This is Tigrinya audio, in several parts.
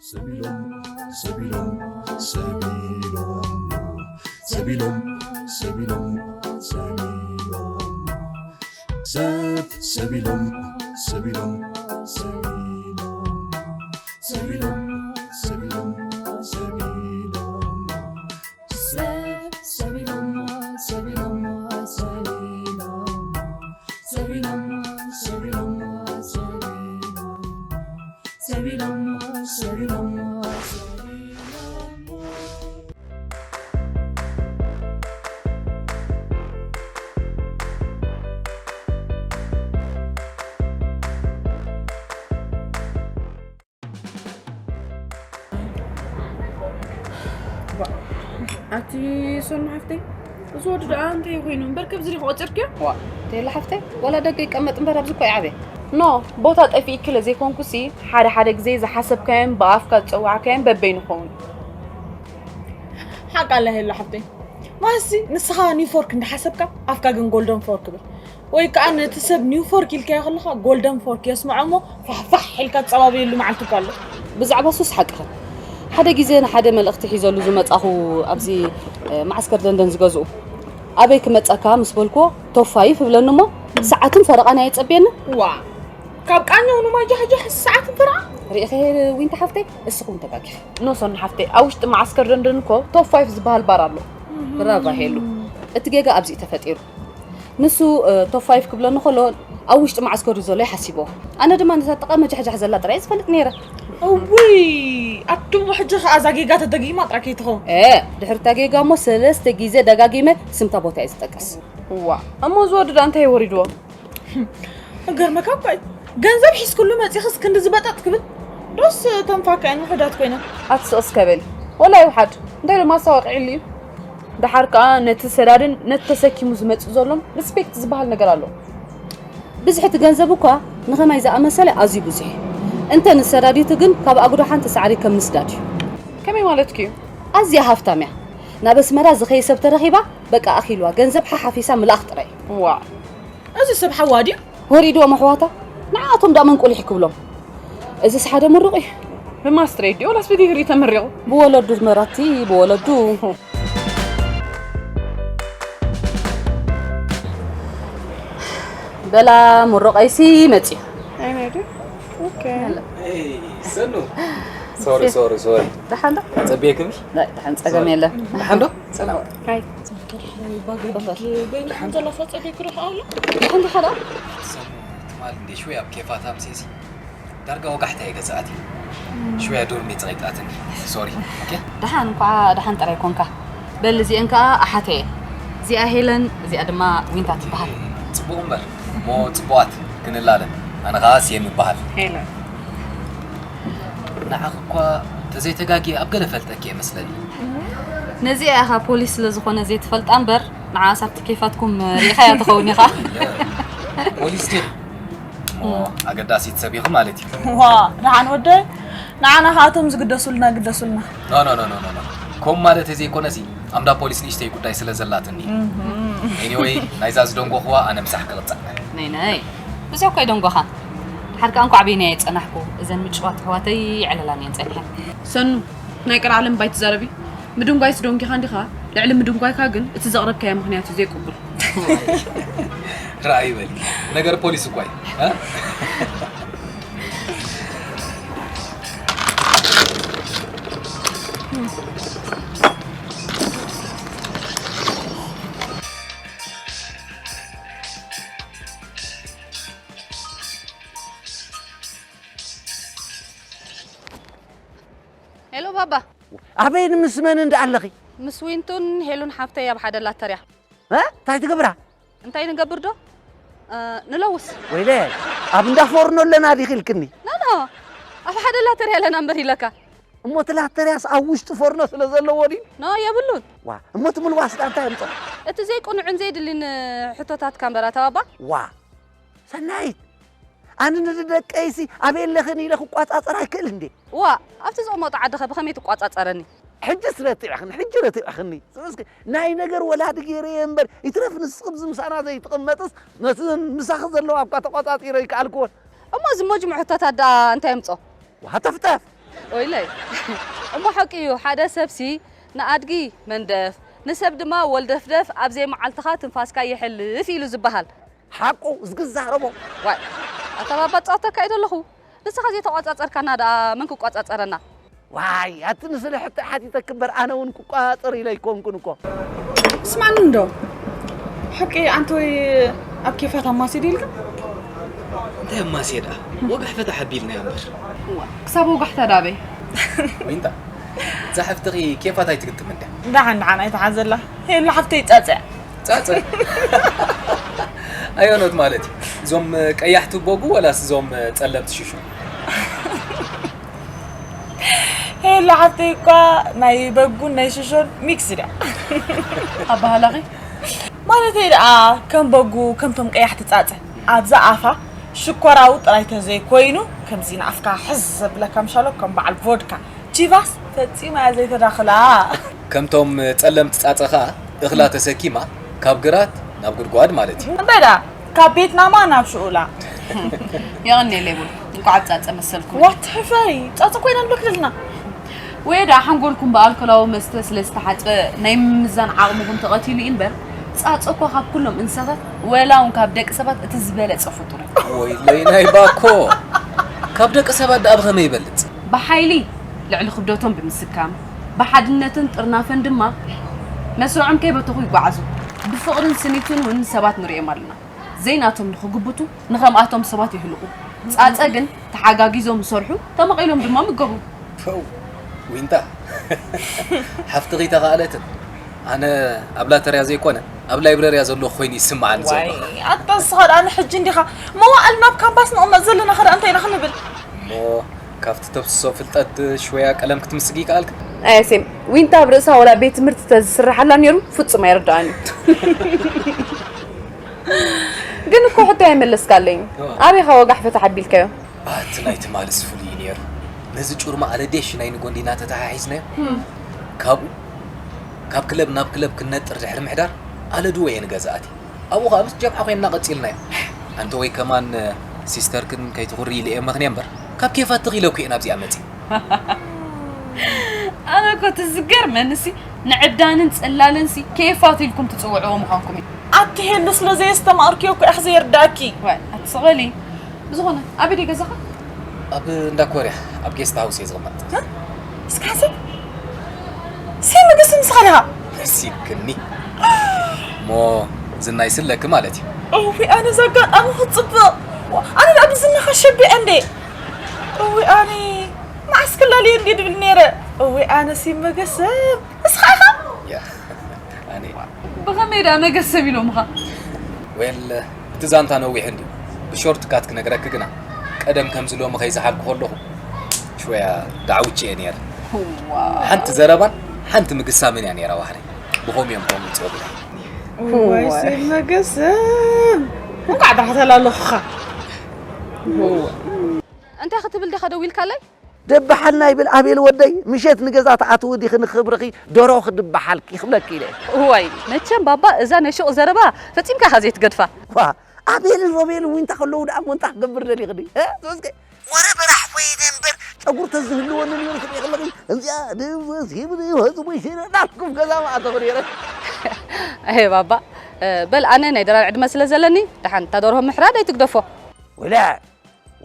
ሰቢሎም ሰቢሎም ሰቢሎም ሰቢሎም ሰቢሎም ሰቢሎም ሰብ ሰቢሎም ሰቢሎም ሰቢሎም ሰቢሎም ሰቢሎም ሰቢሎም ሰብ ሰቢሎም ሰቢሎም ሰቢሎም ሰቢሎም ሰቢሎም ሰቢሎም ሰቢሎም ሰቢሎም ሰቢሎም ኣቲ ሶኑ ሓፍተይ፣ እዚ ወዲ ደኣ እንታይ ኮይኑ እምበር፣ ከምዚ ዲኺ ቆጺርክዮ? ዋ፣ ቴላ ሓፍተይ፣ ዋላ ደገ ይቀመጥ እምበር ኣብዚ እኮ ይዓብየ። ኖ፣ ቦታ ጠፊእኪ ለዘይኮንኩሲ፣ ሓደ ሓደ ግዜ ዝሓሰብካዮን ብኣፍካ ዝጸዋዕካዮን በበይኑ ይኸውን። ሓቃ ኣላ ሄላ ሓፍተይ። ማሲ ንስኻ ኒው ፎርክ እንዳሓሰብካ ኣፍካ ግን ጎልደን ፎርክ ብል። ወይ ከኣ ነቲ ሰብ ኒው ፎርክ ኢልካዮ ከለኻ ጎልደን ፎርክ የስምዖ እሞ ፋሕፋሕ ኢልካ ትጸባበየሉ መዓልቲ እኮ ኣሎ። ብዛዕባ ሱስ ሓቅኽን። ሓደ ግዜ ንሓደ መልእኽቲ ሒዘሉ ዝመጻኹ ኣብዚ፣ እ፣ ማዕስከር ደንደን ዝገዝኡ። ኣበይ ክመጸካ ምስ በልክዎ፣ ቶፕ ፋይፍ እብለኒ እሞ፣ ሰዓትን ፈረቓን ኣየጸብየንን። ዋ፣ ካብ ቃኘው ንማይ ጃሕጃሕ ሰዓትን ፈረቓን? ርኢኺ ዊንታ ሓፍተይ፣ እስኺ እውን ተጋጊኺ። ኖ ሶኒ ሓፍተይ፣ ኣብ ውሽጢ ማዕስከር ደንደን እኮ ቶፕ ፋይፍ ዝበሃል ባር ኣሎ። ብራቫ ሄሉ። እቲ ጌጋ ኣብዚ እዩ ተፈጢሩ። ንሱ፣ እ፣ ቶፕ ፋይፍ ክብለኒ ከሎ፣ ኣብ ውሽጢ ማዕስከር እዩ ዘሎ ይሓሲቦ። ኣነ ድማ ነታ ጥቓ መጃሕጃሕ ዘላ ጥራይ ዝፈልጥ ነይረ። እውይ፣ ኣቱም ሕጂ ኸኣ እዛ ጌጋ ተደጊማ ጥራይ ከይትኸውን። እ፣ ድሕሪ እታ ጌጋ እሞ ሰለስተ ግዜ ደጋጊመ ስምታ ቦታ እየ ዝጠቅስ። እዋ፣ እሞ እዚ ወዲ ደኣ እንታይ ወሪድዎ? እገርመካ እኮ እዩ። ገንዘብ ሒዝክሉ መጺኽስ ክንዲ ዝበጠጥ ክብል? ዶስ እቶም ፋካ እየን ውሑዳት ኮይነን? ኣትስቕስ ከበሊ። ወላ ይውሓድ። እንታይ ኢሉ ማሳወቂ ዕሊ እዩ? ደሓር ከኣ ነቲ ሰዳድን ነቲ ተሰኪሙ ዝመጽእ ዘሎን ሪስፔክት ዝበሃል ነገር ኣሎ። ብዝሒ እቲ ገንዘብ እኳ ንኸማይ ዝኣመሰለ ኣዝዩ ብዙሕ እዩ። እንተ ንሰዳዲቱ ግን ካብ ኣጉዶ ሓንቲ ሳዕሪ ከም ምስዳድ እዩ። ከመይ ማለትኪ እዩ? ኣዝያ ሃፍታም እያ። ናብ ኣስመራ ዝኸይ ሰብ ተረኺባ፣ በቃ ኣኺልዋ። ገንዘብ ሓሓፊሳ ምልኣኽ ጥራይ። ዋእ። እዚ ሰብ ሓዋ ድዩ? ወሪድዎም ኣሕዋታ። ንዓኣቶም ደኣ መን ቁሊሕ ክብሎም? እዚስ ሓደ ምሩቕ እዩ። ብማስትሬት ድዩ ወላስ ብዲግሪ ተመሪቑ? ብወለዱ መራቲ፣ ብወለዱ። በላ ምሩቐይሲ መጺኡ። ኣይመዱ? ኦኬ። ሰኑ። ሶሪ፣ ሶሪ፣ ሶሪ። ደሓን ዶ? ጸቢየክምሽ? ዳይ፣ ደሓን ጸገም የለን። ደሓን ዶ? ሰላም። ሃይ። ደሓን ዶ? ደሓን ዶ ኸዳ? ሰኑ፣ ትማል እንዴ ሽወይ ኣብ ኬፋታ ምሴሲ። ዳርጋ ወጋሕታ እየ ገዛኣት እዩ። ሽወያ ዶርሜ ጸቂጣትኒ። ሶሪ። ኦኬ? ደሓን እንኳ ደሓን ጥራይ ኮንካ። በል እዚአን ከኣ ኣሓተ እየ። እዚኣ ሄለን፣ እዚኣ ድማ ዊንታ ትበሃል። ጽቡቕ እምበር፣ እሞ ጽቡቓት ክንላለ። ኣነ ኸኣ ሴም እበሃል። ሄለን። ንዓኺ እኳ ተዘይተጋግየ ኣብ ገለ ፈልጠኪ እየ መስለኒ። ነዚኣ ኢኻ ፖሊስ ስለ ዝኾነ ዘይትፈልጣ እምበር፣ ንዓኣስ ኣብቲ ኬፋትኩም ርኢኻያ ትኸውን ኢኻ። ፖሊስ ድዩ? እሞ ኣገዳሲት ሰብ ኢኹ ማለት እዩ። ዋ፣ ደሓን ወደይ፣ ንዓና ከኣቶም ዝግደሱልና ግደሱልና። ኖ፣ ኖ፣ ኖ፣ ኖ፣ ኖ፣ ኖ። ከምኡ ማለት ዘይኮነሲ፣ ኣምዳ ፖሊስ ንእሽተይ ጉዳይ ስለ ዘላትኒ። እህም። ኤኒወይ፣ ናይዛ ዝደንጎኽዋ ኣነ ምሳሕ ክቕጻዕ። ነይ፣ ነይ። ብዙሕ እኮ ኣይደንጎኻን። ሓድካ እንኳዕ በይነይ ኣይጸናሕኩ። እዘን ምጭዋት ኣሕዋተይ ይዕለላኒ እየን ጸኒሐን። ሰኑ፣ ናይ ቀልዓለም ባይ ትዛረቢ? ምድንጓይስ ደንጊኻ እንዲኻ? ልዕሊ ምድንጓይካ ግን እቲ ዘቕረብካዮ ምኽንያት እዩ ዘይቅቡል። ራእይ በል። ነገር ፖሊስ እኳ እዩ። እ? ሄሎ ባባ። ኣበይን ምስ መንን ደኣ ኣለኺ? ምስ ዊንቱን ሄሉን ሓፍተይ ኣብ ሓደ ላተርያ። እ? እንታይ ትገብራ? እንታይ ንገብር ዶ? እ፣ ንለውስ። ወይለ፣ ኣብ እንዳ ፎርኖ ኣለና ዲኺ ኢልክኒ? ኖ፣ ኖ። ኣብ ሓደ ላተርያ ኣለና እምበር ኢለካ። እሞ እቲ ላተርያስ ኣብ ውሽጢ ፎርኖ ስለ ዘለዎ ድዩ? ኖ፣ የብሉን። ዋ፣ እሞ እቲ ምልዋስ ደኣ እንታይ ኣምጾ? እቲ ዘይቅኑዕን ዘይድልን ሕቶታትካ እምበር ኣታ ባባ። ዋ፣ ሰናይት፣ ኣነ ንደቀይሲ ኣበይ ኣለኽን ኢለ ክቋጻጸር ኣይክእል እንዴ? ዋ፣ ኣብቲ ዝቕመጦ ዓድኸ ብኸመይ ትቋጻጸረኒ? ሕጅስ ረቲዕኽኒ፣ ሕጂ ረቲዕኽኒ። እስኪ ናይ ነገር ወላዲ ገይረ እየ እምበር፣ ይትረፍ ንስኺ ኣብዚ ምሳና ዘይትቕመጥስ፣ ነቲ ምሳኺ ዘለዋ እኳ ተቋጻጺረ ኣይከኣልክዎን። እሞ እዚ መጅሙዕ ሕቶታት ደኣ እንታይ የምጾ? ዋ፣ ሃተፍተፍ! ወይለይ። እሞ ሓቂ እዩ፣ ሓደ ሰብሲ ንኣድጊ መንደፍ፣ ንሰብ ድማ ወልደፍደፍ፣ ኣብ ዘይመዓልትኻ ትንፋስካ የሕልፍ ኢሉ ዝበሃል። ሓቁ ዝግዛረቦ። ዋይ፣ ኣታ ባባ ጻወተካ እዩ ዘለኹ። ንስኻ ዘይተቋጻጸርካና ደኣ መን ክቋጻጸረና? ዋይ፣ ኣቲ ንስለ ሕቶ ሓቲተኪ እምበር ኣነ እውን ክቋጻጸር ኢለ ኣይኮንኩን እኮ። ስማዕኒ እንዶ፣ ሓቂ ኣንተ ወይ ኣብ ኬፋት ኣማስየ ድዩ ኢልካ? እንታይ ኣማስየ ደኣ? ወጋሕ ፈታሕ ኣቢልናዮ እምበር። እዋ፣ ክሳብ ወጋሕታ ዳበይ? ዊንታ፣ እዛ ሓፍትኺ ኬፋት ኣይትግጥምን ድያ? ደሓን ደሓን ኣይትሓዘላ። ሄሉ ሓፍተይ ጸጸ። ጸጸ? ኣየኖት ማለት እዩ? እዞም ቀያሕቲ በጉ ወላስ እዞም ጸለምቲ ሽሹ? ሄሉ ሓፍተይ እኳ ናይ በጉን ናይ ሽሾን ሚክስ ድያ። ኣባህላኺ? ማለተይ ደኣ ከም በጉ ከምቶም ቀያሕቲ ጻጸ ኣብዛ ኣፋ ሽኮራዊ ጥራይ ተዘይኮይኑ ከምዚ ንኣፍካ ሕዝ ዘብለካ ምሻሎ ከም በዓል ቮድካ ቺቫስ ፈጺማ እያ ዘይተዳኽላ። ከምቶም ጸለምቲ ጻጸ ኸኣ እኽላ ተሰኪማ ካብ ግራት ናብ ጉድጓድ ማለት እዩ። እንታይ ደኣ ካብ ቤት ናማ ናብ ሽኡላ። የቐንየለይ ቡን፣ እንኳዕ ኣብ ጻጸ መሰልኩም። ዋት ሕፈሪ፣ ጻጸ ኮይና ንብለክልና። ወይ ደኣ ሓንጎልኩም ብኣልኮላዊ መስተ ስለ ዝተሓጽበ ናይ ምምዛን ዓቕምኹም ተቐቲሉ እዩ እምበር፣ ጻጸ እኳ ካብ ኩሎም እንስሳታት ወላ እውን ካብ ደቂ ሰባት እቲ ዝበለጸ ፍጡር እዩ። ወይለይ ናይ ባኮ፣ ካብ ደቂ ሰባት ደኣ ብኸመይ ይበልጽ? ብሓይሊ ልዕሊ ክብደቶም ብምስካም፣ ብሓድነትን ጥርናፈን ድማ መስርዖም ከይበተኹ ይጓዓዙ። ብፍቕርን ስኒትን እውን ሰባት ንርእዮም ኣለና። ዘይናቶም ንኽግብቱ ንኸምኣቶም ሰባት ይህልቑ። ጻጸ ግን ተሓጋጊዞም ይሰርሑ፣ ተመቒሎም ድማ ይምገቡ። ፐው፣ ዊንታ፣ ሓፍትኺ ተኻእለትን። ኣነ ኣብ ላተርያ ዘይኮነ፣ ኣብ ላይብረርያ ዘለኹ ኮይኑ ይስምዓኒ ዘሎ። ዋይ፣ ኣታ ንስኻ ደኣ ንሕጂ እንዲኻ መዋእል ናብ ካምፓስ ንቕመጥ ዘለና ኸ ደኣ እንታይ ኢና ክንብል? እሞ ካብቲ ተፍስሶ ፍልጠት ሽወያ ቀለም ክትምስጊ ይከኣልክ? ኣየ ሴም፣ ዊንታ ኣብ ርእሳ ወላ ቤት ትምህርቲ ተዝስርሓላ ነይሩ ፍጹም ኣይርድኣን እዩ። ግን እኮ ሕቶ ኣይመለስካለይን። እዋ። ኣበይ ኻ ወጋሕ ፈታሕ ኣቢልካዮ? ኣቲ ናይ ትማልስ ፍሉይ እዩ ነይሩ። ነዚ ጩርማ ኣለዴሽ ናይ ንጎንዲና ተተሓሒዝናዮ። እም። ካብኡ፣ ካብ ክለብ ናብ ክለብ ክንነጥር ድሕሪ ምሕዳር፣ ኣለድዎ እየ ንገዛእቲ። ኣብኡ ኸኣ ምስ ጀምዓ ኮይንና ቀጺልናዮ። ኣንተ ወይ ከማን ሲስተርክን ከይትኹሪ ኢለ እየ መኽንየ እምበር፣ ካብ ኬፋት ተኺለ እኮ እየ ናብዚኣ መጺእ። ኣነ እኮ እቲ ዝገርመንሲ ንዕብዳንን ጽላልንሲ ኬፋት ኢልኩም ትጽውዕዎ ምዃንኩም እዩ። ኣቲ ሄሉ ስለ ዘየስተማቕርክዮ እኮ እያ ዘይርዳእኪ። ዋይ፣ ኣቲ ስቕ በሊ። ብዝኾነ፣ ኣበይ ድዩ ገዛኻ? ኣብ እንዳ ኮርያ፣ ኣብ ጌስት ሃውስ እየ ዝቕመጥ። እ? እስካዚ? ሲ መገስ ንስኻ ዲኻ? መሲክኒ። እሞ ዝና ይስለኪ ማለት እዩ። እውይ፣ ኣነ እዛ ኣጋጣሚ ክትጽብቕ። ኣነ ደኣ ብዝናኻ ሸቢዐ እንዴ። እውይ፣ ኣነ መዓስ ክላለዮ እንዴ ድብል ነይረ። እውይ፣ ኣነ ሲ መገስ ሰብ። ንስኻ ኢኻ? ያ፣ ኣነ። ብኸመይ ደኣ መገስ ሰብ ኢሎምኻ? ዌል፣ እቲ ዛንታ ነዊሕ እንድዩ። ብሾርት ካት ክነግረኪ ግና፣ ቀደም ከምዚ ሎሚ ከይዝሓልኩ ከለኹ፣ ሽወያ ዳዕውቼ እየ ነይረ። ዋው። ሓንቲ ዘረባን ሓንቲ ምግሳምን እያ ነይራ ዋሕደይ። ብኸምኡ እዮም ከምኡ ዝጸጉ። ዋይ፣ ዋይ። ሰብ መገሰም። እንኳዕ ደሓን ተላለኹኻ። እንታይ ክትብል ዲኻ ደዊልካለይ? ደብሓልና ይብል ኣቤል ወደይ፣ ምሸት ንገዛ ትኣትዊ ዲኺ ንኽብርኺ ደሮኺ ድበሓልኪ ክብለኪ ኢለ። እዋይ፣ መቸም ባባ እዛ ናይ ሹቕ ዘረባ ፈጺምካ ኢኻ ዘይትገድፋ። ዋ፣ ኣቤልን ሮቤልን ዊንታ ከለዉ ደኣ እሞ እንታይ ክገብር ደሊኺ ድዩ? እ? እስከ ወረ በራሕ ኮይነ እምበር ጨጉሪ ተዝህልወኒ ነይሩ ክትርኢ ከለኺ፣ እዚኣ ድምስ ሂብኒ ወዝሙ ይሽረ ዳልኩም ገዛ ምኣተኹ ነይረ። ኣየ ባባ፣ እ፣ በል ኣነ ናይ ድራር ዕድመ ስለ ዘለኒ፣ ደሓን እታ ደርሆ ምሕራድ ኣይትግደፎ። ወላ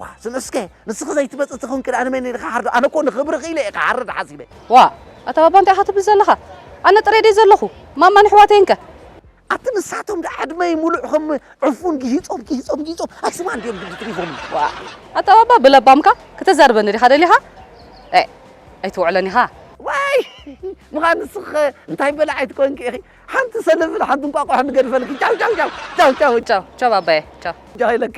ዋ፣ ስለ እስከ ንስኺ ዘይትመጽእ ተኾንኪ ደኣ ንመን ኢልካ ሓርዶ? ኣነ እኮ ንኽብርኺ ኢለ እየ ክሓርድ ሓሲበ። ዋ፣ ኣታ ባባ እንታይ ኢኻ ትብል ዘለኻ? ኣነ ጥራይ ድየ ዘለኹ? ማማን ኣሕዋተይን ከ? ኣቲ ንሳቶም ደኣ ዕድመይ ሙሉእ ከም ዕፉን ጊሂጾም፣ ጊሂጾም፣ ጊሂጾም ኣይስማዕን ድዮም ግዲ ትሪፎም። ዋ፣ ኣታ ባባ ብለባምካ ክተዛርበኒ ዲኻ ደሊኻ? ኤ፣ ኣይትውዕለን ኢኻ። ዋይ፣ ምዃን ንስኺ እንታይ በላዓይ ትኮንኪ ኢኺ? ሓንቲ ሰለፍን ሓንቲ እንቋቑሖ ንገድፈልኪ። ቻው፣ ቻው፣ ቻው። ቻው፣ ቻው። ቻው፣ ቻው ባባየ፣ ቻው። ቻው ኢለኪ።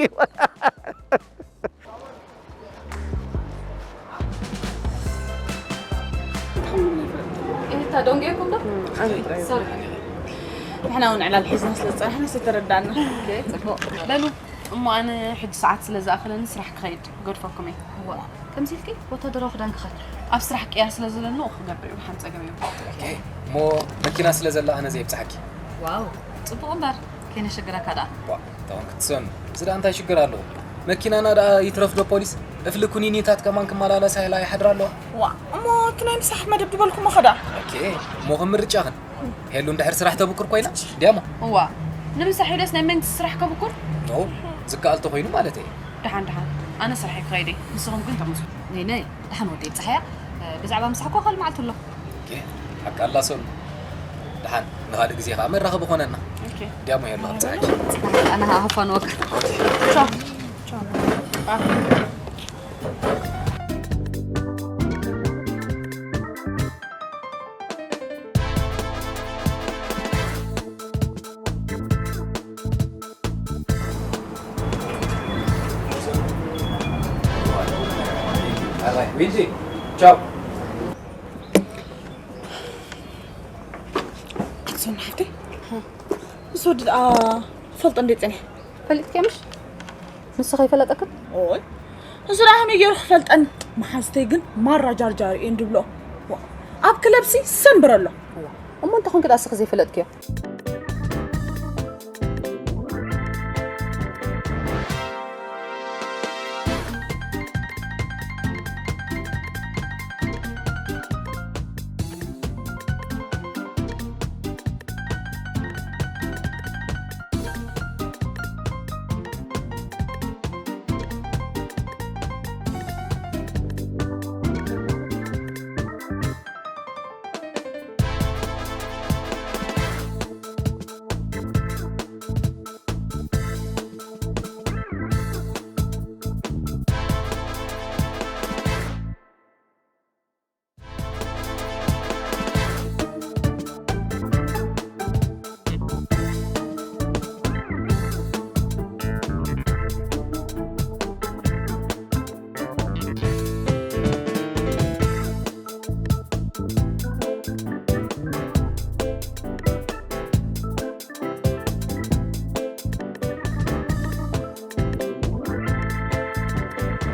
እታ ደንጉየኩም ዶ? ሶሪ። ንሕና እውን ዕላል ሒዝና ስለ ዝጸናሕና ዝተረዳእና። ኦኬ፣ ጽቡቕ። በሉ፣ እሞ ኣነ ሕጂ ሰዓት ስለ ዝኣኸለኒ ስራሕ ክኸይድ ገድፈኩም እየ። እዋ፣ ከምዚ ኢልኪ ወታደራዊ ክዳን ክኸድ። ኣብ ስራሕ ቅያር ስለ ዘለኒ ክገብር እዩ፣ ሓንቲ ጸገም እዩ። ኦኬ፣ እሞ መኪና ስለ ዘላ ኣነ ዘየብጽሓኪ። ዋው፣ ጽቡቕ እምበር፣ ከይነሸግረካ ደኣ። ዋ፣ እታ ውን ክትሰኑ። እዚ ደኣ እንታይ ሽግር ኣለዎ? መኪናና ደኣ ይትረፍ ዶ ፖሊስ? እፍሊ ኩኒኒታት ከማን ክመላለሳ ኢላ ይሓድራ ኣለዋ። ዋ፣ እሞ እቲ ናይ ምሳሕ መደብ ድበልኩሞ ኸዳ? ኦኬ፣ እሞ ከም ምርጫኽን። ሄሉ እንድሕር ስራሕ ተብኩር ኮይና፣ ድያሞ? እዋ፣ ንምሳሕ ኢለስ ናይ መንግስቲ ስራሕ ከብኩር? ኖ፣ ዝከኣል ተኾይኑ ማለት እየ። ደሓን፣ ደሓን። ኣነ ስራሕ ክኸይድ እየ። ንስኹም ግን ተምሱ። ነይ፣ ነይ፣ ደሓን ወደይ ጸሓያ። ብዛዕባ ምሳሕ እኮ ካልእ መዓልቲ ኣሎ። ኦኬ፣ ሓቂ ኣላ ሶል። ደሓን፣ ንኻልእ ግዜ ኸዓ መራኸቢ ኾነና። ኦኬ። ድያሞ ሄሉ፣ ከም ጸሓይ። ኣነ ሃፋን ወካ። ቻው። ቻው። ዊንዚ፣ ቻው። ኣትሶን ሓፍተይ፣ ምስ ወዲ ደኣ ፈልጦ እንዴ ጸኒሕ? ፈሊጥኪ ምሽ? ንሱ ከይፈለጠክን? ኦይ፣ ንሱ ደኣ ከመይ ገይሩ ክፈልጠን? መሓዝተይ ግን ማራ ጃርጃር እየን ድብሎ። ዋ፣ ኣብ ክለብሲ ሰንብር ኣሎ። እዋ፣ እሞ እንተ ኾንኪ ደኣ እስኺ ዘይፈለጥክዮ?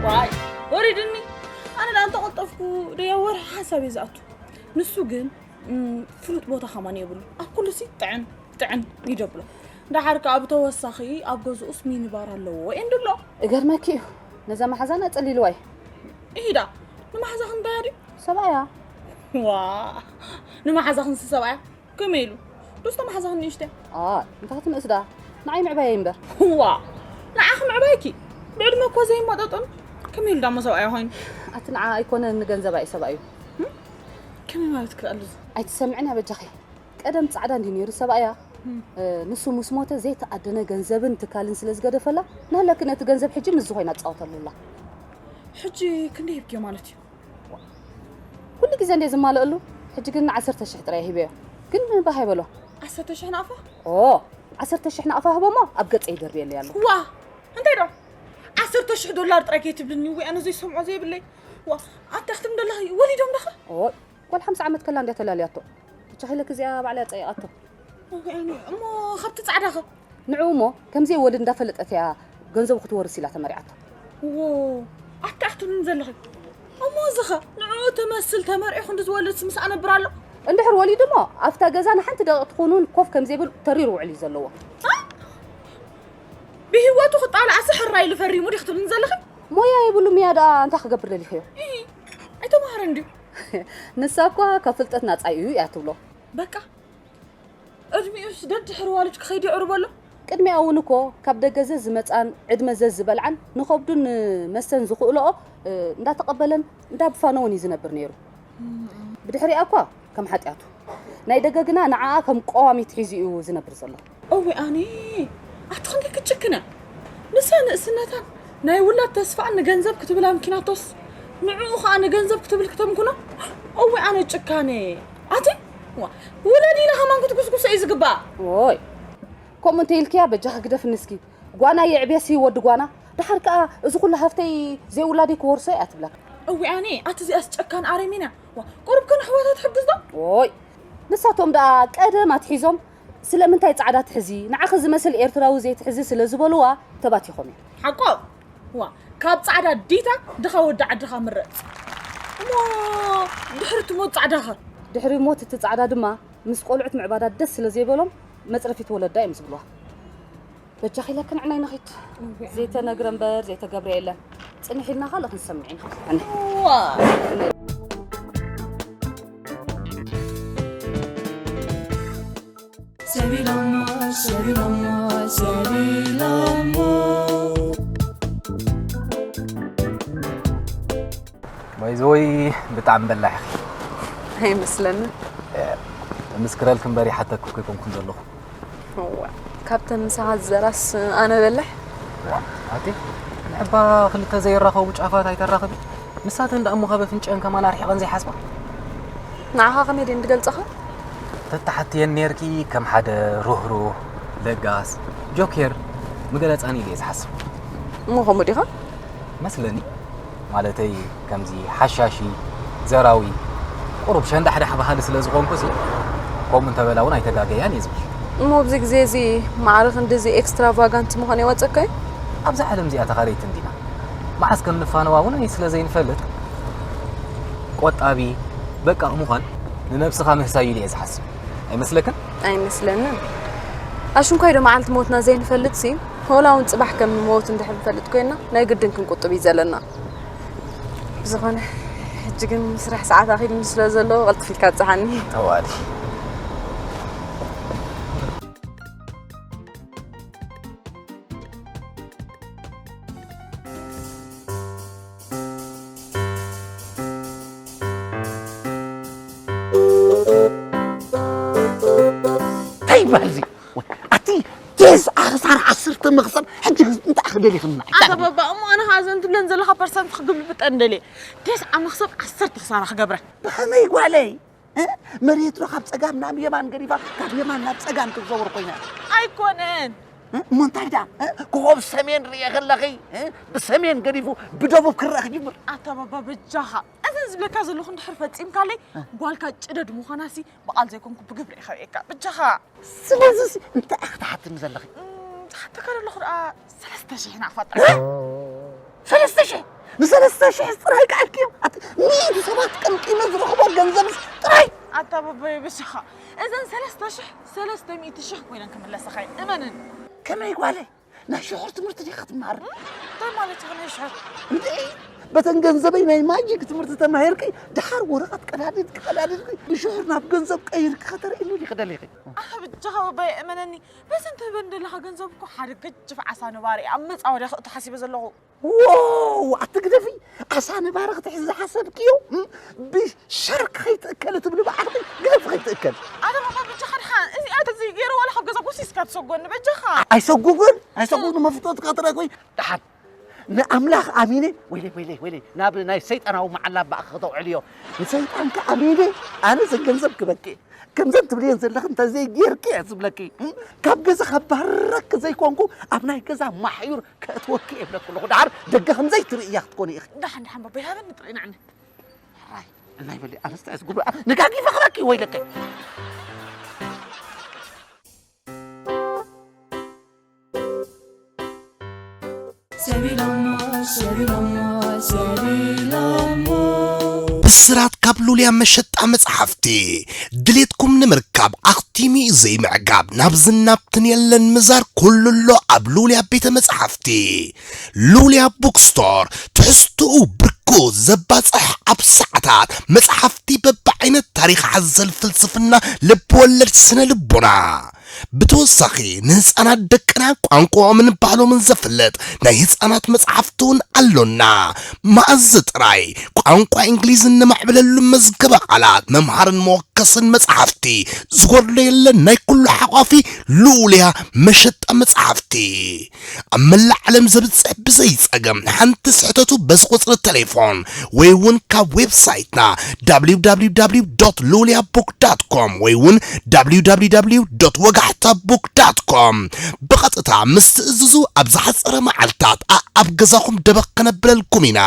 ዋይ፣ ወሪድኒ። ኣነ ደኣ እንተቐልጠፍኩ ደያ ወርሒ ሓሳብ እየ ዝኣቱ። ንሱ ግን፣ እም፣ ፍሉጥ ቦታ ከማን የብሉ። ኣብ ኩሉሲ ጥዕን፣ ጥዕን እዩ ደብሎ። ደሓር ከኣ ብተወሳኺ ኣብ ገዝኡስ ሚኒባር ኣለዎ እየ እንድብሎ። እገርመኪ እዩ። ነዛ መሓዛና ጸሊልዋ እዩ። ኢሂዳ፣ ንመሓዛኽን እንታይ ድዩ? ሰብኣያ። ዋ፣ ንመሓዛኽንሲ ሰብኣያ? ከመይ ኢሉ? ዶስታ መሓዛኽን ንእሽተይ? ኣ፣ እንታይ ክትንእስ ደኣ? ንዓይ ምዕባየይ እምበር። ዋ፣ ንዓኺ ምዕባይኪ? ብዕድመ እኮ ዘይመጠጠኑ። ከመይ ኢሉ ዳሞ ሰብኣያ ኮይኑ? ኣቲ ንዓ ኣይኮነን ንገንዘባ እዩ ሰብኣዩ። እም? ከመይ ማለት ክልኣሉ እዚ? ኣይትሰምዕን እያ በጃኺ። ቀደም ጻዕዳ እንዲ ነይሩ ሰብኣያ። እም። እ፣ ንሱ ምስ ሞተ ዘይተኣደነ ገንዘብን ትካልን ስለ ዝገደፈላ፣ ንህለኪ ነቲ ገንዘብ ሕጂ ምስ ዝኾይና ትጻወተሉ ኣላ። ሕጂ ክንደይ ሂብክዮ ማለት እዩ? ኩሉ ግዜ እንደ ዝማልአሉ፣ ሕጂ ግን ዓሰርተ ሽሕ ጥራይ ሂበዮ። ግን ባህ ኣይበሎ። ዓሰርተ ሽሕ ናቕፋ? ኦ፣ ዓሰርተ ሽሕ ናቕፋ ህቦ እሞ ኣብ ገጸይ ይደርብየለይ ኣሎ። ዋ፣ እንታይ ዶ? ዓሰርተ ሽሕ ዶላር ጥራይ ከይትብልኒ፣ ወይ ኣነ ዘይሰምዖ ዘይብለይ። ዋ፣ ኣታ ክትም ደለኺ፣ ወሊዶም ደኸ? ኦ፣ ጓል ሓምሳ ዓመት ከላ እንድያ ተላልያቶ። ብቻ ኸይለክ እዚኣ ባዕላ ጸይቓቶ። ኦኬ፣ እሞ ካብቲ ጻዕዳ ኸ? ንዕኡ እሞ ከም ዘይወልድ እንዳፈለጠት እያ ገንዘቡ ክትወርስ ኢላ ተመሪዓቶ። ዎ፣ ኣታ ክትብልኒ ዘለኺ። እሞ እዚ ኸ ንዕኡ ትመስል ተመርዒ ክንዲ ዝወልድ ምስ ኣነብር ኣሎ? እንድሕር ወሊዱ እሞ ኣብታ ገዛ ንሓንቲ ደቂቕ ትኾኑን ኮፍ ከም ዘይብል ተሪሩ ውዕል እዩ ዘለዎ። እ? ብህይወቱ ክጣላኣሲ ሕራይ ኢሉ ፈሪሙ ዲ ክትብልኒ ዘለኺ? ሞያ የብሉ ምያ ደኣ እንታይ ክገብር ደሊኽዮ? ኢ፣ ኣይተማሃረን ድዩ? ንሳ እኳ ካብ ፍልጠት ናጻ እዩ እያ ትብሎ። በቃ፣ ዕድሚኡስ ደድሕሪ ዋልድ ክኸይድ የዕርቦ ኣሎ። ቅድሚኣ እውን እኮ ካብ ደገ ዘዝመጻን ዕድመ ዘዝበልዓን ንኸብዱን ንመስተን ዝኽእልኦ፣ እ፣ እንዳተቐበለን እንዳብፋነዎን እዩ ዝነብር ነይሩ። ብድሕሪኣ እኳ ከም ሓጢኣቱ፣ ናይ ደገ ግና ንዓኣ ከም ቀዋሚት ሒዙ እዩ ዝነብር ዘሎ። እወ ኣነ፣ ኣቲ ክንደይ ክትጭክነ። ንሳ ንእስነታን ናይ ውላድ ተስፋኣን ንገንዘብ ክትብል ኣምኪናቶስ፣ ንዕኡ ኸኣ ንገንዘብ ክትብል ክተምክኖ። እወ ኣነ ጭካነ። ኣቲ፣ ዋ፣ ውለድ ኢላ ኸማን ክትጉስጉሶ እዩ ዝግባእ። ኦይ፣ ከምኡ እንተ ኢልክያ በጃኺ ግደፍኒ እስኪ። ጓና የዕብየሲ ወዲ ጓና። ደሓር ከኣ እዚ ኩሉ ሃፍተይ ዘይውላደይ ክወርሶ እያ ትብለካ። እወ ኣነ፣ ኣቲ እዚኣስ ጨካን ኣረሜን እያ። ዋ፣ ቁሩብ ከን ኣሕዋታ ትሕግዝ ዶ? ኦይ፣ ንሳቶም ደኣ ቀደም ኣትሒዞም ስለምንታይ ጻዕዳ ትሕዚ? ንዓኺ ዝመስል ኤርትራዊ ዘይትሕዚ ስለ ዝበልዋ ተባቲኾም እዮም። ሓቆም። ዋ፣ ካብ ጻዕዳ ዲታ ድኻ ወዲ ዓድኻ ምረጽ። እሞ ድሕሪ እቲ ሞት ጻዕዳኸ? ድሕሪ ሞት እቲ ጻዕዳ ድማ ምስ ቆልዑት ምዕባዳ ደስ ስለ ዘይበሎም መጽረፊት ወለዳ እዮም ዝብልዋ። በጃኺ ኢለክን ዕናይ ንኺድ። እወ። ዘይተነግረ እምበር ዘይተገብረ የለን። ጽንሕ ኢልና ካልእ ክንሰምዕ ኢና። ዋ ሰቢሎሞ ሰቢሎሞ ሰቢሎሞ ባይዘወይ ብጣዕሚ በላሕ ኣይመስለንን። ምስክረልክን በሪሓተኩ ኮይኮንኩን ዘለኹ እዋ ካብተን ምሳኻ ዝዘራስ ኣነ በልሕ ኣቲ ንሕባ ክልተ ዘይራኸቡ ጫፋት ኣይተራኽቢ ምሳተን ደኣ እሞ ካብ ኣፍንጭአን ከማን ኣርሒቐን ዘይሓስባ ንዓኻ ከመይ ድን ዝገልጸኻ ተተሓትየን ነርኪ ከም ሓደ ሩህሩህ ለጋስ ጆኬር ምገለጻኒ ኢለ እየ ዝሓስብ እሞ ከምኡ ዲኻ መስለኒ ማለተይ ከምዚ ሓሻሺ ዘራዊ ቁሩብ ሸንዳሕዳሕ ባህሊ ስለ ዝኾንኩ ሲ ከምኡ እንተበላ እውን ኣይተጋገያን እየ ዝብል እሞ ኣብዚ ግዜ እዚ ማዕረ ክንዲ እዚ ኤክስትራቫጋንት ምኾነ ይወፀካ እዩ ኣብዚ ዓለም እዚኣ ተኻረይቲ እንዲና መዓስ ከም ንፋነዋ እውን ስለ ዘይንፈልጥ ቆጣቢ በቃ ምዃን ንነብስኻ ምህሳዩ ኢለ እየ ዝሓስብ ኣይመስለክን? ኣይመስለንን ኣሽንኳይ ዶ መዓልቲ ሞትና ዘይንፈልጥ ሲ ሆላ እውን ፅባሕ ከም ንመውት እንድሕር ንፈልጥ ኮይና ናይ ግድን ክንቁጥብ እዩ ዘለና ብዝኾነ ሕጂ ግን ስራሕ ሰዓት ኣኺሉ ስለ ዘሎ ቀልጥፍ ኢልካ ብፅሓኒ ተዋዲ እንታይ ይበሃል እዚ ኣቲ ቴስ ኣኽሳር ዓሰርተ መኽሰብ ሕጂ እንታይ ክደሊ ክምና ኣታ ባባ እሞ ኣነ ኻዘን ትብለን ዘለኻ ፐርሰንት ክግልብጠን ደልየ ቴስ ኣመኽሰብ ዓሰርተ ክሳራ ክገብረ ብኸመይ ጓለይ መሬት ዶ ካብ ጸጋም ናብ የማን ገዲፋ ካብ የማን ናብ ጸጋም ክትዘውር ኮይና ኣይኮነን እሞ እንታይ ዳ ኮኾብ ሰሜን ርእየ ከለኺ ብሰሜን ገዲፉ ብደቡብ ክረአ ክጅምር ኣታ ባባ በጃኻ እዘን ዝብለካ ዘለኹ እንድሕር ፈጺምካለይ ጓልካ ጭደድ ምዃናሲ ብቓል ዘይኮንኩ ብግብሪ እየ ከርእየካ በጃኻ ስለዚ እንታይ ኢኺ ትሓትኒ ዘለኺ ዝሓተካ ዘለኹ ደኣ ሰለስተ ሽሕ ኢና ክፋጥር ሰለስተ ሽሕ ንሰለስተ ሽሕ ጥራይ ከኣልክዮም ኣቲ ሚእቲ ሰባት ቀምቂመ ዝረኽቦ ገንዘብስ ጥራይ ኣታ በበየ ብስኻ እዘን ሰለስተ ሽሕ ሰለስተ ሚእቲ ሽሕ ኮይነን ክምለሰኻ እየ እመንን ከመይ ጓለይ ናይ ሽሑር ትምህርቲ ዲኻ ትመሃር እንታይ ማለት እዩ ናይ ሽሑር እንዴ በተን ገንዘበይ ናይ ማጂክ ትምህርቲ ተማሂርኪ ድሓር ወረቐት ቀዳድድኪ ቀዳድድኪ ብሽሑር ናብ ገንዘብ ቀይርኪ ከተርእኒ ዲኺ ደሊኺ ኣታ ብጃኻ በበየ እመነኒ በዚ እንትህበኒ ዘለኻ ገንዘብ እኮ ሓደ ገጅፍ ዓሳ ነባሪ ኣብ መጻወድያ ክእቱ ሓሲበ ዘለኹ ዎው ኣትግደፊ ዓሳ ነባሪ ክትሕዚ ዝሓሰብክዮ ብሻርክ ከይትእከሊ ትብሊ ባዕልኺ ግደፊ ከይትእከል ኣነ ባባ በጃኻ ድሓን እዚኣ ተዘይገይረ ዋላ ካብ ገዛ ጎሲስካ ትሰጎኒ በጃኻ ኣይሰጉግን ኣይሰጉግን መፍቶትካ ትረክቢ ድሓን ንኣምላኽ ኣሚነ ወይለይ ወይለይ ወይለይ ናብ ናይ ሰይጣናዊ መዓላ ባእኺ ክተውዕልዮ ንሰይጣንካ ኣሚነ ኣነ ዘን ገንዘብ ክበኪ ከምዘን ትብልየን ዘለኺ እንተዘይ ጌርኪ እየ ዝብለኪ ካብ ገዛ ከባረኪ ዘይኮንኩ ኣብ ናይ ገዛ ማሕዩር ከእትወኪ እየ ብለኪ ኣለኹ ደሓር ደገ ከምዘይ ትርእያ ክትኮኒ ኢኺ ደሓን ደሓን ባባ ይሃበኒ ጥራይ ንዓኒ ሕራይ እናይ በሊ ኣነስታ እየ ዝጉብኣ ነጋጊፈ ክበኪ ወይለከ ብስራት ካብ ሉልያ መሸጣ መጽሓፍቲ ድሌትኩም ንምርካብ ኣኽቲሙ እዩ ዘይምዕጋብ ናብዝን ናብትን የለን ምዛር ኩሉ ኣሎ ኣብ ሉልያ ቤተ መጽሓፍቲ ሉልያ ቡክስቶር ትሕዝትኡ ብርኩ ዘባጽሕ ኣብ ሰዓታት መጽሓፍቲ በብዓይነት ታሪኽ ሓዘል ፍልስፍና ልብወለድ ስነ ልቦና ብተወሳኺ ንህፃናት ደቅና ቋንቋኦምን ባህሎምን ዘፍልጥ ናይ ህፃናት መፅሓፍቲ እውን ኣሎና። መኣዝ ጥራይ ቋንቋ እንግሊዝ እነማዕብለሉ መዝገበ ቃላት መምሃርን መወከስን መፅሓፍቲ ዝጎድሎ የለን። ናይ ኩሉ ሓቋፊ ልኡልያ መሸጣ መፅሓፍቲ። ኣብ መላእ ዓለም ዘብጽሕ ብዘይ ጸገም ሓንቲ ስሕተቱ በዚ ቁጽሪ ተሌፎን ወይ እውን ካብ ዌብሳይትና www ሉልያ ቡክ ዳት ኮም ወይ እውን www ወጋሕታ ቡክ ዳት ኮም ብቐጥታ ምስ ትእዝዙ ኣብ ዝሓጸረ መዓልታት ኣኣብ ገዛኹም ደበኽ ከነብለልኩም ኢና።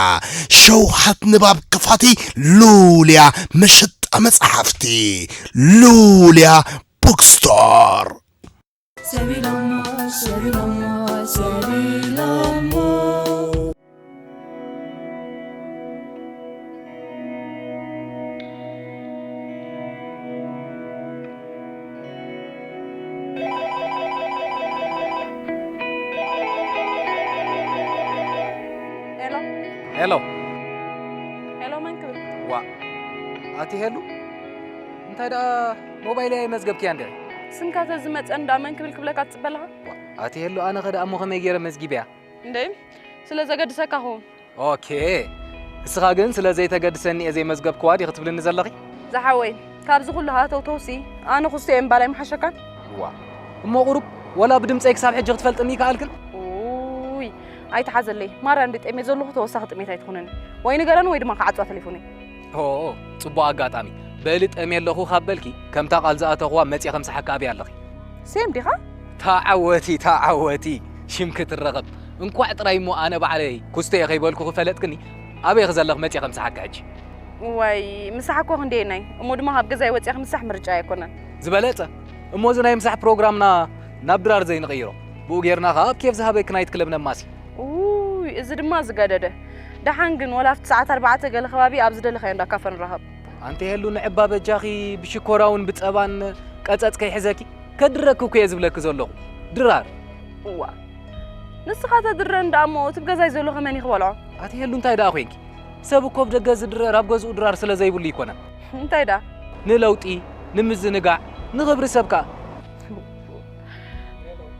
ሸውሃት ንባብ ክፋቲ ሉልያ መሸጣ መጻሕፍቲ ሉልያ ቡክስቶር። ሄሎ። ሄሎ፣ መን ክብል? ዋ ኣቲ ሄሉ፣ እንታይ ደኣ ሞባይለይ ኣይመዝገብክያ እንዲኺ? ስምካ ተዝመፀ እንዳ መን ክብል ክብለካ ትፅበ ኣለኻ? ዋ ኣቲ ሄሉ፣ ኣነ ኸ ደኣ እሞ ከመይ ገይረ መዝጊበያ? እንደ ስለ ዘገድሰካ ኹን። ኦኬ፣ እስኻ ግን ስለ ዘይተገድሰኒ እየ ዘይመዝገብክዋ ዲኺ ትብልኒ ዘለኺ? ዝሓወይ፣ ካብዚ ኩሉ ሃተውተውሲ ኣነ ኩስቶ እየ እምባል ኣይምሓሸካን? ዋ እሞ ቁሩብ ወላ ብድምፀይ ክሳብ ሕጂ ክትፈልጥኒ ይከኣልክን? ውይ፣ ኣይትሓዘለይ። ማርያ እንዲ ጠሜ ዘለኹ ተወሳኺ ጥሜት ኣይትኹነኒ። ወይ ንገረኒ ወይ ድማ ክዓፅዋ ቴሌፎነይ። ኦ፣ ፅቡቕ ኣጋጣሚ። በሊ ጠሜ ኣለኹ ካብ በልኪ፣ ከምታ ቃል ዝኣተኹዋ መፅየ ከምስሓካ ኣብያ ኣለኺ። ሴም ዲኻ? ተዓወቲ፣ ተዓወቲ። ሽም ክትረኸብ። እንኳዕ ጥራይ እሞ ኣነ ባዕለይ ኩስቶየ ከይበልኩ ክፈለጥክኒ፣ ኣበይ ክዘለኽ መፅየ ከምስሓካ ሕጂ። ዋይ፣ ምሳሕ እኮ ክንደየናይ። እሞ ድማ ካብ ገዛይ ወፅያ ክምሳሕ ምርጫ ኣይኮነን። ዝበለጸ። እሞ እዚ ናይ ምሳሕ ፕሮግራምና ናብ ድራር ዘይንቕይሮ። ብኡ ጌርና ኸኣ ኣብ ኬፍ ዝሃበኪ ናይት ክለብ ነማሲ። ውይ፣ እዚ ድማ ዝገደደ። ደሓን ግን ወላ ኣብቲ ሰዓት ኣርባዕተ ገለ ከባቢ ኣብ ዝደለኻዮ እንዳ ካፈ ንራኸብ። ኣንቲ ሄሉ ንዕባ በጃኺ ብሽኮራውን ብጸባን ቀጸጽ ከይሕዘኪ። ከድረኪ እኮ እየ ዝብለኪ ዘለኹ። ድራር። እዋ። ንስኻ ተድረ እንዳ እሞ እቲ ብገዛይ ዘሎ ከመን ይኽበልዖ? ኣቲ ሄሉ እንታይ ደኣ ኮይንኪ? ሰብ እኮ ብደገ ዝድረር ኣብ ገዝኡ ድራር ስለ ዘይብሉ ይኮነን። እንታይ ደኣ? ንለውጢ፣ ንምዝንጋዕ፣ ንኽብሪ ሰብ ከኣ።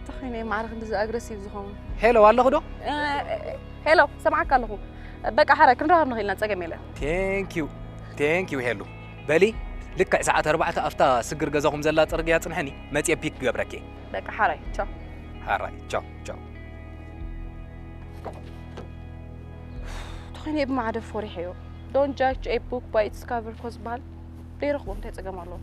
ተኸይነ ማዕረ ክንድዚ ኣግረሲቭ ዝኸውን። ሄሎ ኣለኹ ዶ? እ፣ ሄሎ፣ ሰምዓካ ኣለኹ። በቃ ሓራይ ክንራኸብ ንኽእልና ጸገም የለን። ቴንክ ዩ። ቴንክ ዩ ሄሉ። በሊ ልክዕ ሰዓት ኣርባዕተ ኣብታ ስግር ገዛኹም ዘላ ጽርግያ ጽንሐኒ፣ መጽየ ፒክ ክገብረኪ። በቃ ሓራይ፣ ቻው። ሓራይ፣ ቻው፣ ቻው። ተኾይነ ብማዕደ ፈሪሐዮ። Don't judge a book by its cover ኮ ዝበሃል ዘይረኽቦ እንታይ ጸገም ኣለዎ?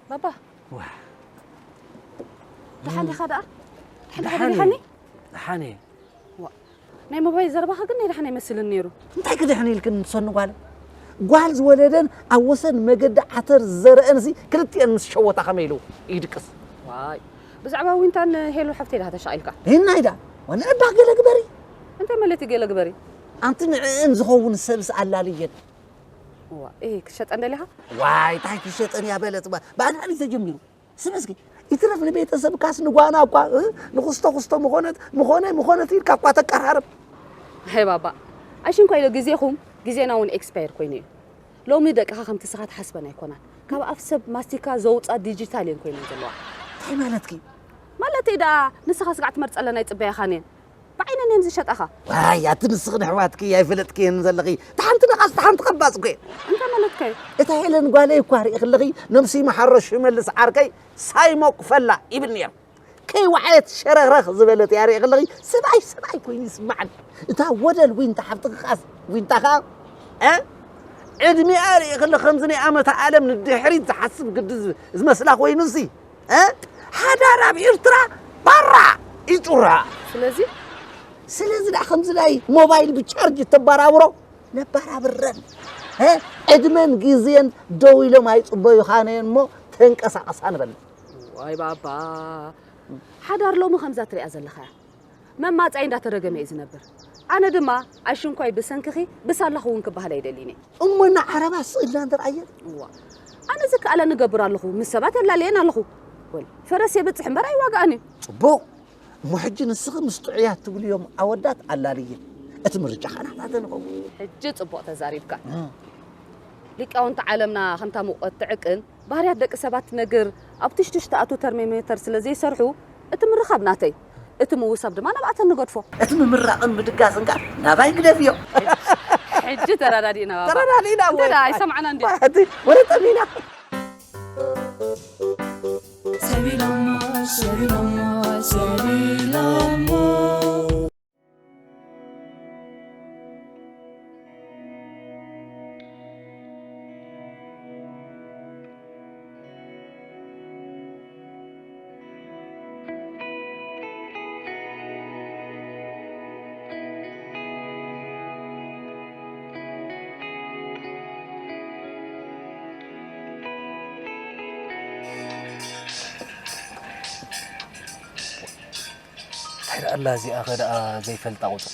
ባባ። ዋ። ደሓን ዲኻ ደኣ? ደሓን ዲኻ ደሓን ደሊኻኒ? ደሓን እየ። ዋ። ናይ ሞባይል ዘረባኻ ግን ናይ ደሓን ኣይመስልን ነይሩ። እንታይ ክድሕን ኢልክን ንሰኑ ጓል? ጓል ዝወለደን ኣብ ወሰን መገዲ ዓተር ዝዘረአንሲ ክልቲኤን ምስ ሸወታ ከመይ ኢሉ ይድቅስ? ዋይ። ብዛዕባ ዊንታን ሄሉ ሓፍተይ ዲኻ ተሻቒልካ? ይናይ ደኣ? ወላ እባ ገለ ግበሪ። እንታይ ማለት እዩ ገለ ግበሪ? ኣንቲ ንዕእን ዝኸውን ሰብስ ኣላልየን። እዋ፣ ኤ፣ ክትሸጠን ደሊኻ? ዋይ፣ ታይ ክሸጠን እያ በለት። ባ-፣ ብኣንኣሊ ተጀሚሩ። ስም እስኪ፣ ይትረፍ ንቤተሰብካስ ንጓና እኳ፣ እ፣ ንኹስቶ ኩስቶ ምኾነት፣ ምኾነ፣ ምኾነት ኢልካ እኳ ተቀራርብ። ሄይ ባባ፣ ኣሽንኳ ኢሎ ግዜኹም፣ ግዜና እውን ኤክስፓየር ኮይኑ እዩ። ሎሚ ደቅኻ ከምቲ ስኻ ትሓስበን ኣይኮናን። ካብ ኣፍ ሰብ ማስቲካ ዘውፃ ዲጂታል እየን ኮይነን ዘለዋ። እንታይ ማለትኪ? ማለተይ ደኣ፣ ንስኻ ስጋዕ ትመርፀለን ኣይፅበያኻን እየን። ብዓይነን እየን ዝሸጣኻ። ዋይ፣ ኣቲ ንስኽን ኣሕዋትኪ ኣይፈለጥክየን ዘለኺ። እታ ሓንቲ ነቓጽ፣ እታ ሓንቲ ኸባጽ እኮ እየን። እንታይ ማለትካ እዩ? እታ ሄለን ጓለይ እኳ ርኢ ከለኺ፣ ነብሲ መሓሮ ሽመልስ ዓርከይ ሳይሞ ክፈላ ይብል ነይሩ። ከይወዓየት ሸረኽረኽ ዝበለት እያ ርኢ ከለኺ፣ ሰብኣይ ሰብኣይ ኮይኑ ይስምዓኒ። እታ ወደል ዊንታ ሓፍትኺ ኸኣስ፣ ዊንታ ኸኣ፣ እ? ዕድሚኣ ርኢ ከለኺ፣ ከምዚ ናይ ኣመተ ኣለም ንድሕሪት ዝሓስብ ግዲ ዝ-፣ ዝመስላ ኮይኑሲ፣ እ? ሓዳር ኣብ ኤርትራ ባራ ይጩራ። ስለዚ ስለዚ ደኣ ከምዚ ናይ ሞባይል ብቻርጅ እተባራብሮ ነባራብረን፣ እ? ዕድመን ግዜን ደው ኢሎም ኣይጽበዩኻን እየን እሞ ተንቀሳቐሳ ንበል። ዋይ ባባ፣ ሓዳር ሎሚ ከምዛ ትሪኣ ዘለኻያ መማጻይ እንዳተረገመ እዩ ዝነብር። ኣነ ድማ ኣሽንኳይ ብሰንክኺ ብሳላኹ እውን ክበሃል ኣይደልይን እየ። እሞ እና ዓረባ ስቕ ኢልና ንርኣየን። እዋ፣ ኣነ ዝከኣለኒ እገብር ኣለኹ፣ ምስ ሰባት የላልየን ኣለኹ። ወል፣ ፈረስ የብጽሕ እምበር ኣይዋጋእን እዩ። ጽቡቕ። እሞ ሕጂ ንስኺ ምስ ጥዑያት ትብልዮም ኣወዳት ኣላልየ። እቲ ምርጫ ኸኣ ናታተን ይኸውን። ሕጂ ጽቡቕ ተዛሪብካ። እም። ሊቃውንቲ ዓለምና ከምታ ሙቐት ትዕቅን፣ ባህርያት ደቂ ሰባት ትነግር፣ ኣብ ትሽትሽ ትኣቱ ተርሞሜተር ስለ ዘይሰርሑ፣ እቲ ምርኻብ ናተይ፣ እቲ ምውሳብ ድማ ናብኣተን ንገድፎ። እቲ ምምራቕን ምድጋስን ከኣ ናባይ ግደፍዮ። ሕጂ ተረዳዲእና ባባ። ተረዳዲእና እንተ ወይ? ደኣ ኣይሰማዕና እንድዩ። እቲ ወረ ጠሚና። ሰቢሎሞ፣ ሰቢሎሞ፣ ሰቢሎሞ። ክዳላ እዚኣ ኸ ደኣ ዘይፈልጣ ቁፅሪ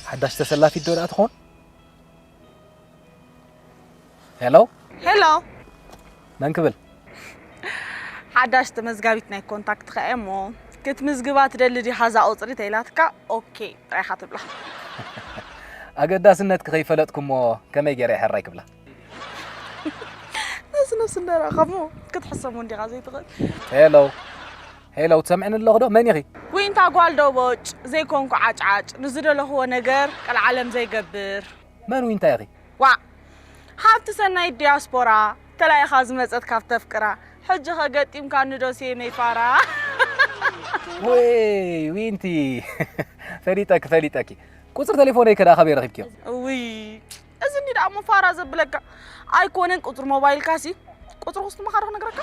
ሓዳሽ ተሰላፊት ዶ ደኣ ትኾን? ሄሎ። ሄሎ። መን ክብል? ሓዳሽ ተመዝጋቢት ናይ ኮንታክት ከኣ እሞ ክትምዝግባ ትደሊ ዲኻ እዛ ቁፅሪ ተኢላትካ ኦኬ ጥራይኻ ትብላ። ኣገዳስነት ክኸይፈለጥኩሞ ከመይ ገይረ ይሕራይ ክብላ? ነዚ ነብሲ እንዳረኣኻሞ ክትሕሰሞ እንዲኻ ዘይትኽእል። ሄሎ። ሄሎ፣ ትሰምዕኒ ኣለኹ ዶ? መን ኢኺ? ዊንታ ጓል ዶቦጭ ዘይኮንኩ ዓጭዓጭ ንዝደለኽዎ ነገር ቀልዓለም ዘይገብር። መን ዊንታ ኢኺ? ዋዕ! ሃብቲ ሰናይ ዲያስፖራ ተላኢኻ ዝመጸት ካብ ተፍቅራ ሕጂ ኸገጢምካ ንዶሴ መይፋራ። ወይ ዊንቲ፣ ፈሊጠኪ ፈሊጠኪ። ቁፅሪ ቴሌፎነይ ከዳ ካበይ ረኺብኪዮ? እውይ፣ እዚ እንዲ ደኣ እሞ ፋራ ዘብለካ ኣይኮነን። ቁፅሪ ሞባይልካ ሲ ቁፅሪ ኩስትማኻ ዶ ክነግረካ?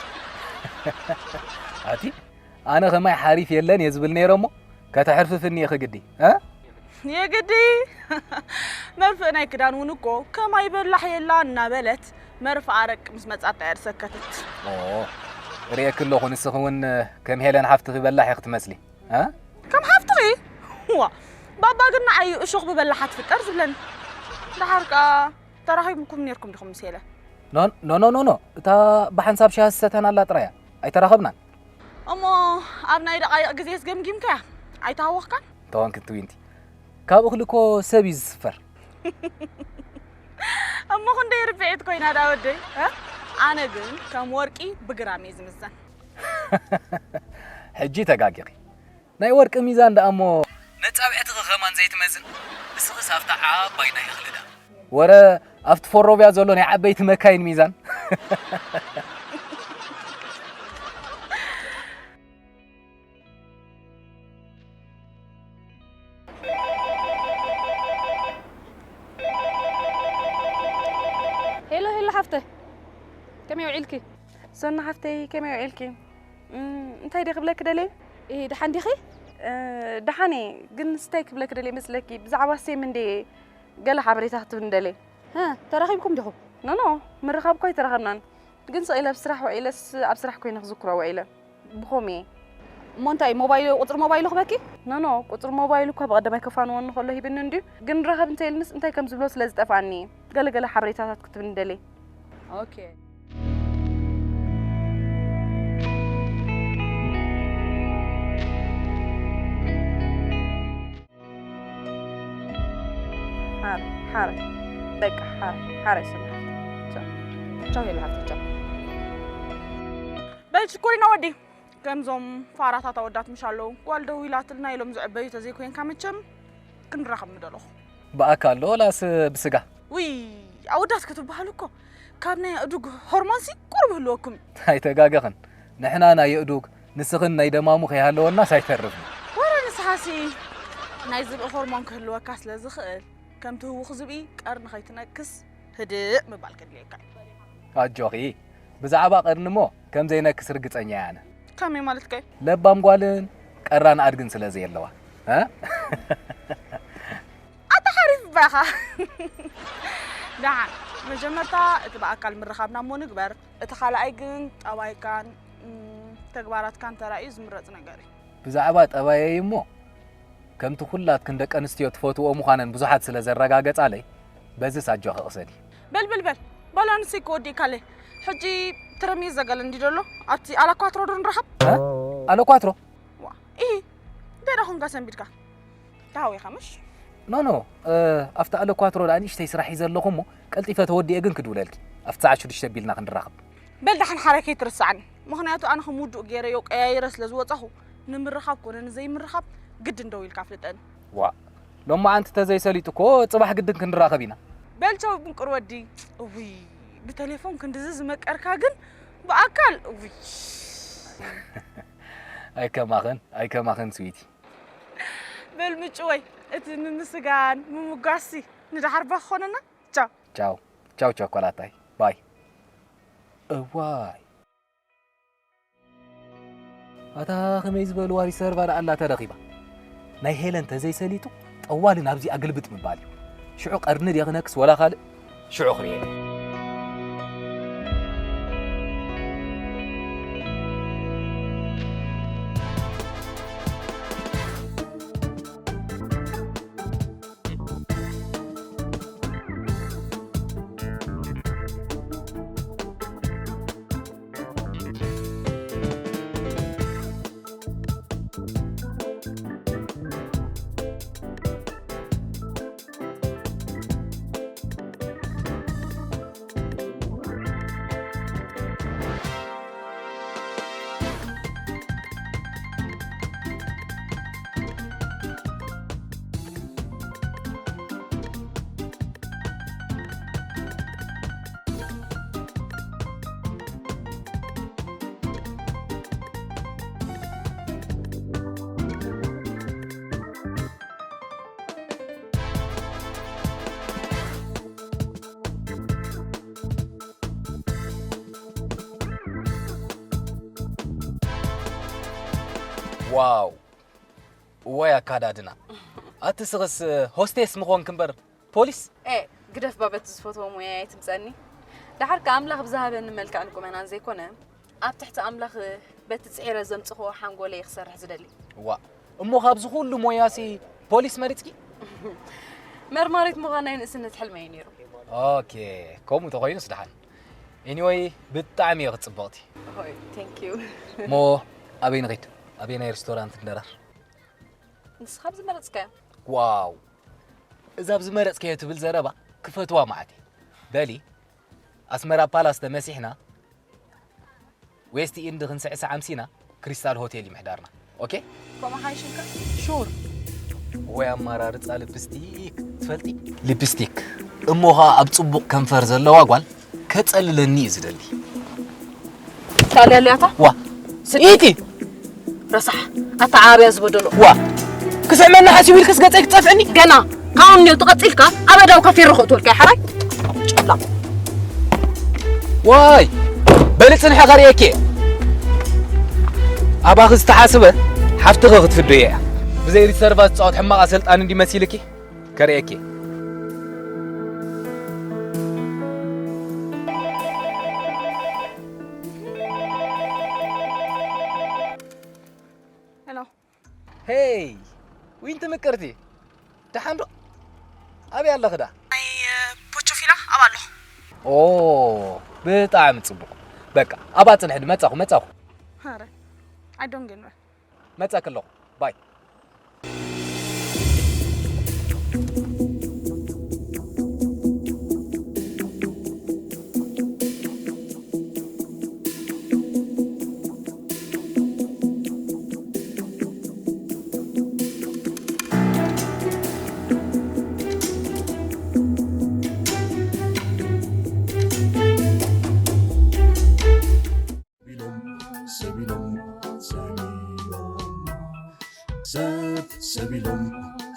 ኣቲ ኣነ ከማይ ሓሪፍ የለን እየ ዝብል ነይረ እሞ ከተሕርፍፍኒ ኢኺ ግዲ እ? የግዲ። መርፍእ ናይ ክዳን እውን እኮ ከማይ በላሕ የላ እናበለት መርፍእ ኣረቂ ምስ መጻት እያ ዝሰከተት። ኦ፣ ርእየኪ ኣለኹ፣ ንስኺ እውን ከም ሄለን ሓፍትኺ በላሕ ኢኺ ትመስሊ። እ? ከም ሓፍትኺ? ዋ፣ ባባ ግን ንዓይ እሾኽ ብበላሓ ትፍጠር ዝብለኒ። ደሓር ከኣ ተራኺብኩም ነይርኩም ዲኹም ምስ ሄለ? ኖ፣ ኖ፣ ኖ፣ ኖ፣ ኖ። እታ ብሓንሳብ ሻሂ ዝሰተናላ ጥራይ እያ። ኣይተራኸብናን። እሞ ኣብ ናይ ደቓይቕ ግዜስ ገምጊምካያ? ኣይተሃወኽካን? ተወንክቲ ዊንቲ። ካብ እኽሊ እኮ ሰብ እዩ ዝስፈር። እሞ ክንደይ ርብዒት ኮይና ዳ ወደይ? እ? ኣነ ግን ከም ወርቂ ብግራም እየ ዝምዘን። ሕጂ ተጋጊኺ። ናይ ወርቂ ሚዛን ደኣ እሞ ነጻብዕትኺ ከማን ዘይትመዝን። ንስኽስ ኣብታ ዓባይ ናይ እኽሊ ደኣ። ወረ ኣብቲ ፎሮብያ ዘሎ ናይ ዓበይቲ መካይን ሚዛን። ሄሎ፣ ሄሎ ሓፍተ፣ ከመይ ውዒልኪ? ሶና ሓፍተይ፣ ከመይ ውዒልኪ? እም፣ እንታይ ድየ ክብለኪ ደልየ? እ፣ ደሓን ዲኺ? እ፣ ደሓን እየ፣ ግን እንታይ ክብለኪ ደልየ መስለኪ? ብዛዕባ ሴም እንድየ ገለ ሓበሬታ ክትብኒ ደልየ። ሀ፣ ተራኺብኩም ዲኹም? ኖ፣ ኖ፣ ምርኻብ እኮ ኣይተራኸብናን። ግን ስቕ ኢለ ኣብ ስራሕ ውዒለስ ኣብ ስራሕ ኮይነ ክዝክሮ ውዒለ። ብኸምኡ እየ። እሞ እንታይ፣ ሞባይሉ፣ ቁጽሪ ሞባይሉ ክበኪ? ኖ፣ ኖ፣ ቁጽሪ ሞባይሉ እኳ ብቐደማይ ከፋንወኒ ከሎ ሂብኒ እንድዩ። ግን ንራኸብ እንተ ኢልንስ እንታይ ከም ዝብሎ ስለ ዝጠፍኣኒ እየ። ገለ ገለ ሓበሬታታት ክትብኒ ደልየ። ኦኬ። ሓረ፣ ሓረ። በቃ፣ ሓረ፣ ሓረ፣ ስምዓት። ቻው። ቻው፣ ሄሉ ሓፍተይ፣ ቻው። በል ሽኮሪና ወዲ፣ ከምዞም ፋራታት ኣወዳት ምሽ ኣለዉ። ጓል ደዊላትልና ኢሎም ዝዕበዩ ተዘይኮይንካ መቸም ክንራኸብ ምደለኹ። ብኣካል ዶ ወላስ ብስጋ? ውይ፣ ኣወዳት ክትበሃሉ እኮ ካብ ናይ ኣእዱግ ሆርሞንሲ ቁሩብ ህልወኩም እዩ። ኣይተጋገኽን። ንሕና ናይ ኣእዱግ፣ ንስኽን ናይ ደማሙ ከይሃለወናስ ኣይተርፍን። ወረ ንስኻሲ ናይ ዝብኢ ሆርሞን ክህልወካ ስለ ዝኽእል፣ ከምቲ ህዉኽ ዝብኢ ቀርኒ ከይትነክስ ህድእ ምባል ከድልየካ እዩ። ኣጆኺ፣ ብዛዕባ ቀርኒ እሞ ከም ዘይነክስ ርግጸኛ እየ ኣነ። ከመይ ማለትከ? ለባም ጓልን ቀራን ኣድግን ስለ ዘየለዋ። እ? ኣታ ሓሪፍ እባ ኢኻ። ደሓን፣ መጀመርታ እቲ ብኣካል ምርኻብና እሞ ንግበር። እቲ ካልኣይ ግን ጠባይካን፣ እም፣ ተግባራትካን ተራእዩ ዝምረጽ ነገር እዩ። ብዛዕባ ጠባየይ እሞ፣ ከምቲ ኩላትክን ደቂ ኣንስትዮ ትፈትውኦ ምዃነን ብዙሓት ስለ ዘረጋገጻለይ፣ በዝስ ኣጆኺ ቅሰኒ። በል፣ በል፣ በል፣ ባላንሰይ ክወዲእካለይ። ሕጂ ትረምየ ዘገለ እንዲ ደሎ፣ ኣብቲ ኣላኳትሮ ዶ ንረኸብ? እ? ኣሎኳትሮ? ዋ፣ ኢሂ፣ እንታይ ደኣ ኾንካ ሰንቢድካ? ተሃዊኻ ምሽ? ኖ፣ ኖ፣ እ፣ ኣብቲ ኣሎኳትሮ ደኣ ንእሽተይ ስራሕ ሒዘ ኣለኹ እሞ፣ ቀልጢፈ ተወዲኤ ግን ክድውለልኪ። ኣብቲ ሰዓት ሽዱሽተ ኣቢልና ክንራኸብ። በል ደሓን ሓራይ ከይትርስዓኒ። ምኽንያቱ ኣነ ከም ውዱእ ገይረዮ ቀያይረ ስለ ዝወጻኹ፣ ንምርኻብ ኮነ ንዘይምርኻብ ግድን ደው ኢልካ ኣፍልጠኒ። ዋእ፣ ሎማዓንቲ ተዘይሰሊጡ እኮ ጽባሕ ግድን ክንራኸብ ኢና። በል ቻው ምቁር ወዲ። እውይ፣ ብቴሌፎን ክንድዚ ዝመቀርካ ግን ብኣካል፣ እውይ። ኣይከማኽን፣ ኣይከማኽን ስዊቲ። በል ምጭወይ፣ እቲ ምምስጋን፣ ምምጓስሲ ንደሓር ባኽ ኾነና። ቻው። ቻው፣ ቻው ቸኮላታይ። ባይ። እዋይ። ኣታ ከመይ ዝበልዋ ሪሰርቫ ደኣ ኣላ ተረኺባ። ናይ ሄለን ተዘይሰሊጡ ጠዋሊ ናብዚኣ ግልብጥ ምባል እዩ። ሽዑ ቀርኒ ድየ ክነክስ ወላ ካልእ? ሽዑ ክርእየ። ዋው፣ እዋይ ኣካዳድና። ኣቲ ስኽስ ሆስቴስ ምኾንክ እምበር ፖሊስ? ኤ ግደፍ፣ ባበቲ ዝፈትዎ ሞያ እየ ትምፀኒ። ደሓር ከ ኣምላኽ ብዝሃበኒ መልክዕን ቁመናን ዘይኮነ፣ ኣብ ትሕቲ ኣምላኽ በቲ ፅዒረ ዘምፅኽዎ ሓንጎለይ ክሰርሕ ዝደሊ። ዋ፣ እሞ ካብዚ ኩሉ ሞያሲ ፖሊስ መሪፅኪ? መርማሪት ምዃን ናይ ንእስነት ሕልመይ እዩ ነይሩ። ኦኬ፣ ከምኡ ተኾይኑስ ደሓን። ኤኒወይ፣ ብጣዕሚ ኢኺ ጽብቕቲ። ሆይ፣ ቴንክ ዩ። እሞ ኣበይ ንኺድ? ኣበየናይ ሬስቶራንት ንደራር? ንስኻ ብዝመረጽካዮ። ዋው፣ እዛ ብዝመረጽካዮ ትብል ዘረባ ክፈትዋ መዓት እየ። በሊ፣ ኣስመራ ፓላስ ተመሲሕና፣ ዌስት ኢንድ ክንስዕስዕ ኣምሲና፣ ክሪስታል ሆቴል እዩ ምሕዳርና። ኦኬ? ከምኡ ሓይሽልካ? ሹር። ወይ ኣማራርጻ ሊፕስቲክ ትፈልጢ? ሊፕስቲክ እሞ ኸኣ ኣብ ጽቡቕ ከንፈር ዘለዋ ጓል ከጸልለኒ እዩ ዝደሊ። ካልያ ኣልያታ? ዋ፣ ኢቲ! ረሳሕ፣ ኣታ ዓብያ ዝበደሎ። ዋ፣ ክስዕመና ሓሲቡ ኢልክስ ገጸይ ክትጸፍዕኒ? ገና፣ ካሁን ነው ትቐጺልካ፣ ኣብ ኣዳው ካፌ ረኸ ትወልካ፣ ሓራይ? ጨላም። ዋይ፣ በሊ ጽንሐ ከርእየኪ እየ። ኣባኺ ዝተሓስበ ሓፍትኺ ክትፍደዮ እያ። ብዘይ ሪሰርቫ ዝጻወት ሕማቕ ኣሰልጣኒ እንዲ መሲልኪ? ከርእየኪ። ሄሎ። ሄይ፣ ዊንቲ ምቅርቲ። ደሓን ዶ? ኣበይ ኣለኺ ዳ? ናይ ፖቾፊላ ኣብ ኣለኹ። ኦ፣ ብጣዕሚ ጽቡቕ። በቃ፣ ኣብኣ ጽንሒ፣ መጻኹ፣ መጻኹ። ኧረ፣ I don't get it። መጻኪ ኣለኹ። ባይ። ሰቢሎም፣ ሰቢሎም፣ ሰቢሎም፣ ሰብ፣ ሰቢሎም፣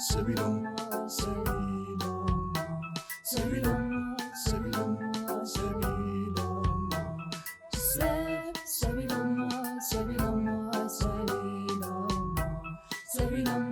ሰቢሎም፣ ሰቢሎም፣ ሰቢሎም፣ ሰቢሎም፣ ሰቢሎም፣ ሰብ፣ ሰቢሎም፣ ሰቢሎም፣ ሰቢሎም፣ ሰቢሎም፣